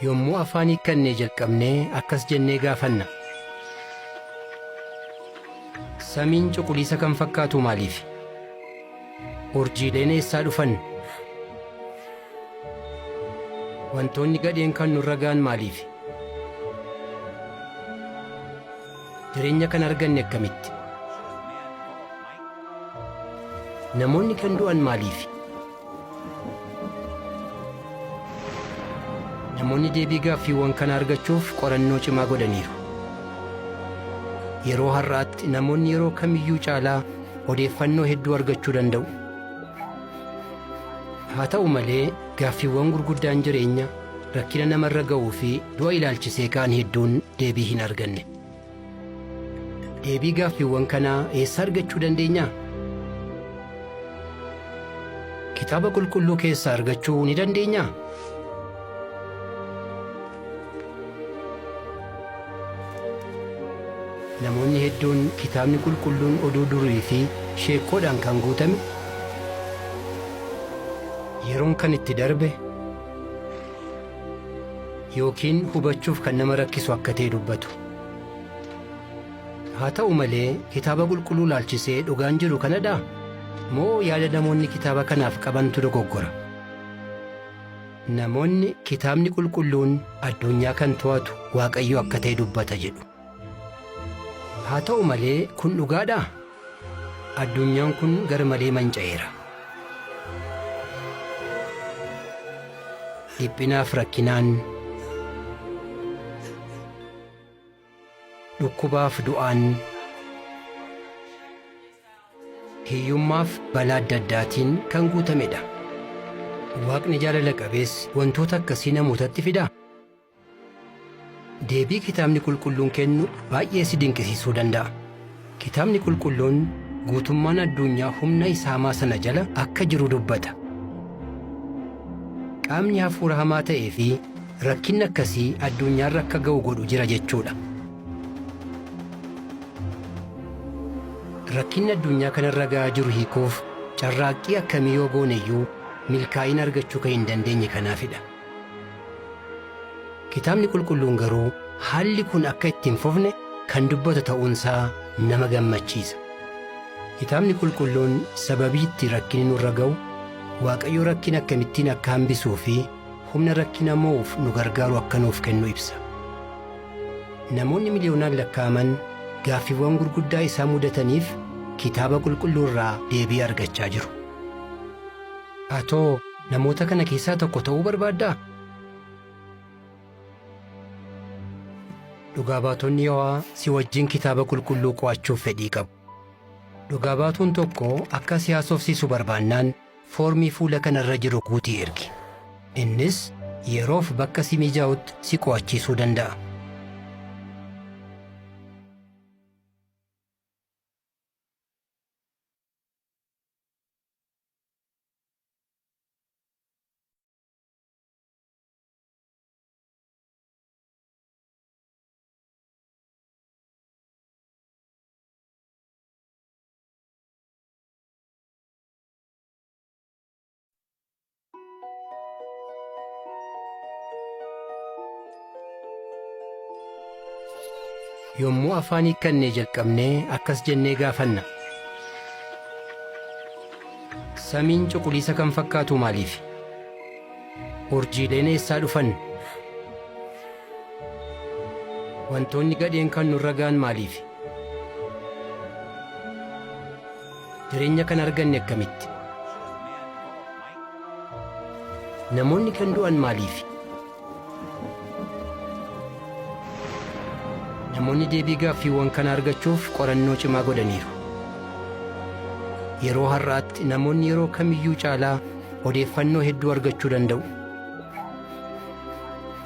Yommuu afaan hiikkannee jalqabnee akkas jennee gaafanna. Samiin cuquliisa kan fakkaatu maaliif? Urjiileen eessaa dhufan? Wantoonni gadheen kan nurra ga'an maaliif? Jireenya kan arganne akkamitti? Namoonni kan du'an maaliif? Namoonni deebii gaaffiiwwan kana argachuuf qorannoo cimaa godhaniiru. Yeroo har'aatti namoonni yeroo kamiyyuu caalaa odeeffannoo hedduu argachuu danda'u. Haa ta'u malee gaaffiiwwan gurguddaan jireenya, rakkina namarra ga'uu fi du'a ilaalchisee ka'an hedduun deebii hin arganne. Deebii gaaffiiwwan kanaa eessaa argachuu dandeenya? Kitaaba Qulqulluu keessaa argachuu ni dandeenyaa? Namoonni hedduun Kitaabni Qulqulluun oduu durii fi sheekkoodhaan kan guutame, yeroon kan itti darbe yookiin hubachuuf kan nama rakkisu akka ta'e dubbatu. Haa ta'u malee, Kitaaba Qulqulluu ilaalchisee dhugaan jiru kanadhaa? Moo yaada namoonni kitaaba kanaaf qabantu dogoggora? Namoonni Kitaabni Qulqulluun addunyaa kan to'atu Waaqayyo akka ta'e dubbata jedhu. Haa ta'u malee, kun dhugaadhaa? Addunyaan kun garmalee manca'eera. Dhiphinaaf rakkinaan, dhukkubaaf du'aan, hiyyummaaf balaa adda addaatiin kan guutamedha. Waaqni jaalala qabeessi wantoota akkasii namootatti fidaa? Deebii Kitaabni Qulqulluun kennu baay'ee si dinqisiisuu danda'a. Kitaabni Qulqulluun guutummaan addunyaa humna isa hamaa sana jala akka jiru dubbata. Qaamni hafuura hamaa ta'ee fi rakkinni akkasii addunyaarra akka ga'u godhu jira jechuudha. Rakkinni addunyaa kanarra ga'aa jiru hiikuuf carraaqqii akkamii yoo gooneyyuu milkaa'ina argachuu kan hin dandeenye kanaafidha. Kitaabni Qulqulluun garuu haalli kun akka itti hin fufne kan dubbatu ta'uunsaa nama gammachiisa. Kitaabni Qulqulluun sababii itti rakkinni nurra ga'u, Waaqayyo rakkina akkamittiin akka hambisuu fi humna rakkina mo'uuf nu gargaaru akka nuuf kennu ibsa. Namoonni miliyoonaan lakkaa'aman gaaffiiwwan gurguddaa isaan mudataniif Kitaaba Qulqulluurraa deebii argachaa jiru. Atoo namoota kana keessaa tokko ta'uu barbaaddaa? Dhugaa Baatonni Yihowaa si wajjin Kitaaba Qulqulluu qo'achuuf fedhii qabu. Dhugaa Baatuun tokko akka si haasofsiisu barbaannaan foormii fuula kana irra jiru guutii ergi. Innis yeroof bakka si mijaa'utti si qo'achiisuu danda'a. Yommuu afaan hiikkannee jalqabnee akkas jennee gaafanna. Samiin cuquliisa kan fakkaatu maaliifi? Urjiileen eessaa dhufan? Wantoonni gadheen kan nurra ga'an maaliifi? Jireenya kan arganne akkamitti? Namoonni kan du'an maaliifi? Namoonni deebii gaaffiiwwan kanaa argachuuf qorannoo cimaa godhaniiru. Yeroo har'aatti namoonni yeroo kamiyyuu caalaa odeeffannoo hedduu argachuu danda'u.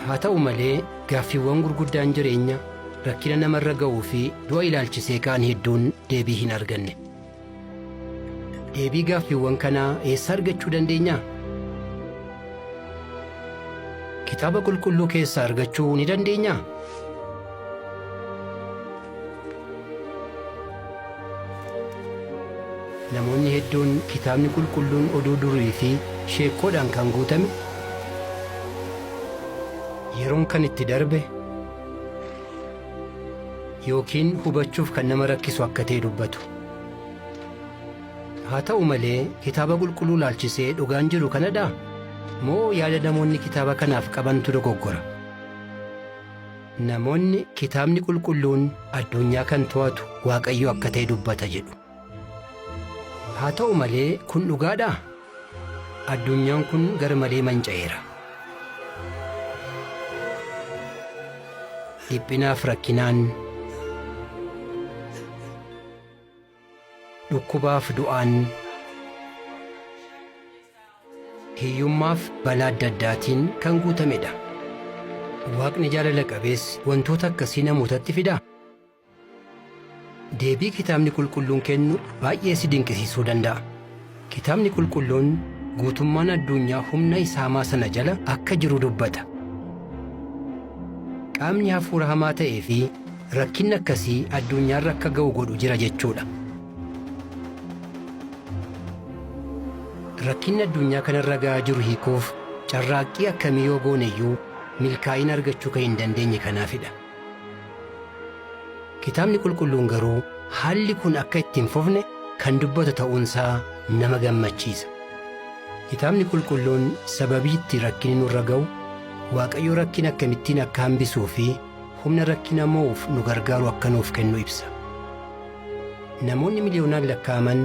Haa ta'u malee, gaaffiiwwan gurguddaan jireenya, rakkina namarra ga'uu fi du'a ilaalchisee ka'an hedduun deebii hin arganne. Deebii gaaffiiwwan kanaa eessaa argachuu dandeenya? Kitaaba Qulqulluu keessaa argachuu ni dandeenyaa? Namoonni hedduun Kitaabni Qulqulluun oduu durii fi sheekkoodhaan kan guutame, Yeroon kan itti darbe yookiin hubachuuf kan nama rakkisu akka ta'e dubbatu. Haa ta'u malee kitaaba qulqulluu laalchisee dhugaan jiru kanadhaa? Moo yaada namoonni kitaaba kanaaf qabantu dogoggora? Namoonni kitaabni qulqulluun addunyaa kan to'atu Waaqayyo akka ta'e dubbata jedhu. Haa ta'u malee kun dhugaadhaa? Addunyaan kun garmalee manca'eera. Dhiphinaaf rakkinaan, dhukkubaaf du'aan, hiyyummaaf balaa adda addaatiin kan guutamedha. Waaqni jaalala qabeessi wantoota akkasii namootatti fidaa? Deebii Kitaabni Qulqulluun kennu baay'ee si dinqisiisuu danda'a. Kitaabni Qulqulluun guutummaan addunyaa humna isa hamaa sana jala akka jiru dubbata. Qaamni hafuura hamaa ta'ee fi rakkinni akkasii addunyaarra akka ga'u godhu jira jechuudha. Rakkinni addunyaa kanarra ga'aa jiru hiikuuf carraaqqii akkamii yoo goone iyyuu milkaa'ina argachuu kan hin dandeenye kanaafidha. Kitaabni Qulqulluun garuu haalli kun akka itti hin fufne kan dubbatu ta'uunsaa nama gammachiisa. Kitaabni Qulqulluun sababii itti rakkinni nurra ga'u, Waaqayyo rakkina akkamittiin akka hambisuu fi humna rakkina mo'uuf nu gargaaru akka nuuf kennu ibsa. Namoonni miliyoonaan lakkaa'aman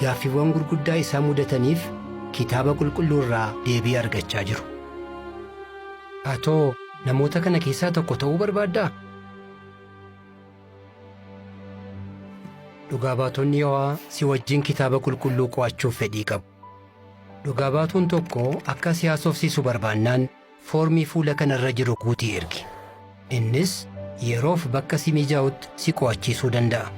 gaaffiiwwan gurguddaa isaan mudataniif Kitaaba Qulqulluurraa deebii argachaa jiru. Atoo namoota kana keessaa tokko ta'uu barbaaddaa? Dhugaa Baatonni Yihowaa si wajjin Kitaaba Qulqulluu qo'achuuf fedhii qabu. Dhugaa Baatuun tokko akka si haasofsiisu barbaannaan foormii fuula kana irra jiru guutii ergi. Innis yeroof bakka si mijaa'utti si qo'achiisuu danda'a.